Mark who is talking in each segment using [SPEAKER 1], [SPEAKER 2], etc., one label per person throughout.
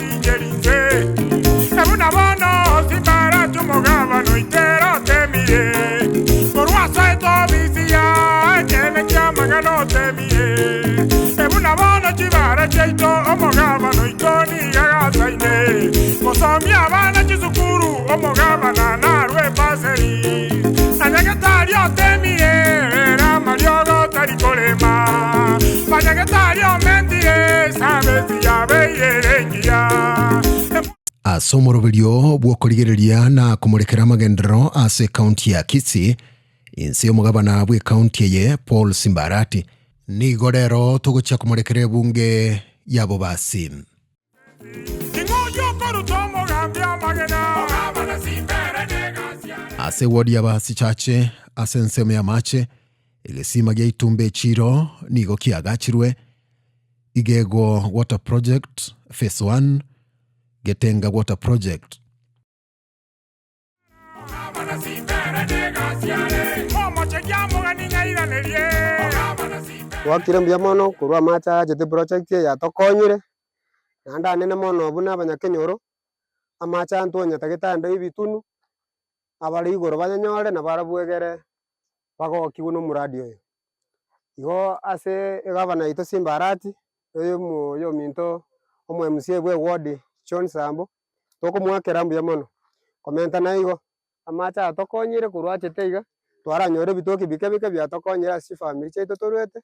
[SPEAKER 1] otincheri inse. Na buna bono simbarachwe omogabane oitera otemire, korwa asoete obisi ya ekeene ki'amang'ana otemire. E buna bono chibara chiaito omogabane oito nigo agasaine, gosomia abana chisukuru omogabana narwe ebaseri. Na nyagetari otemire ere amariogo tari korema, Banyagetari omentire esabeti yabeire ere engiya.
[SPEAKER 2] Ase omoroberio bw'okorigereria na komorekera amagenderero ase ekaunti ya Kisii, inse y'omogabana bw'ekaunti eye Paul Simbarati, Nigo rero togochia komorekera ebunge y'abobasi.
[SPEAKER 1] Ning'o oyio okoruta omogambi amagena? Ogabana simbere negasi are.
[SPEAKER 2] Ase ewodi y'abasichache ase ensemo y'amache, egesima gia Itumbe echiro nigo kiagachirwe, Igego Water Project Phase One, Getenga Water Project.
[SPEAKER 3] Twakire mbuya mono korwa amache ayachete eproject eye yatokonyire, naende anene mono buna abanyakenyoro, amache aya ntwanyatagete ande ebitunu, abare igoro banyanyore na barabwo egere bagokigwe na omoradi oyo. Igo ase egavana yaito Simba Arati, oyomo oyominto omo MCA bwa eward John Sambo, tokomoakera mbuya mono. Komenta naigo, amache aya tokonyire korwa achete iga, twaranyora ebitoki bike bike biatokonyire ase chifamiri chiaito torwete,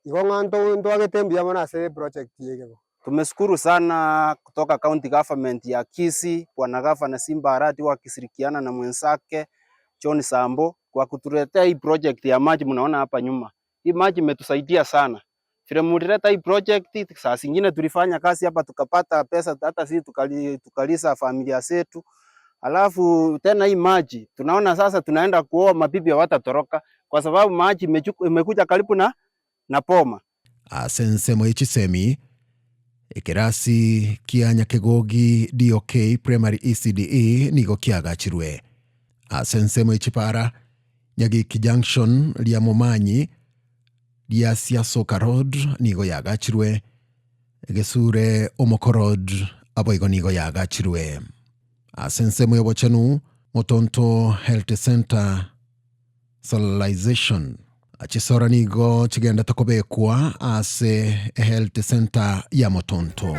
[SPEAKER 3] igo ng'a nto ntwagete mbuya mono ase eproject eye iga.
[SPEAKER 4] Tumeshukuru sana kutoka county government ya Kisii, bwana gavana Simba Arati wakishirikiana na mwenzake John Sambo kwa kutuletea hii project ya maji mnaona hapa nyuma. Hii maji imetusaidia sana. Vile mulileta hii project, saa zingine tulifanya kazi hapa tukapata pesa hata sisi tukali, tukalisa familia zetu. Alafu tena hii maji tunaona sasa tunaenda kuoa mabibi hawatatoroka kwa sababu maji imekuja karibu na na boma.
[SPEAKER 2] Ase ensemo ye chisemi, ekerasi kia Nyakegogi DOK Primary ECDE nigo kiagachirwe. Ase ensemo ye chipara, Nyagiki Junction ria Momanyi ria Siasoka Road nigo yagachirwe, Gesure Omoko Road aboigo nigo yagachirwe. Ase ensemo y'obochenu, Motonto Health Centre Solarization. Chisora nigo chigendete kobekwa ase Health Centre ya Motonto.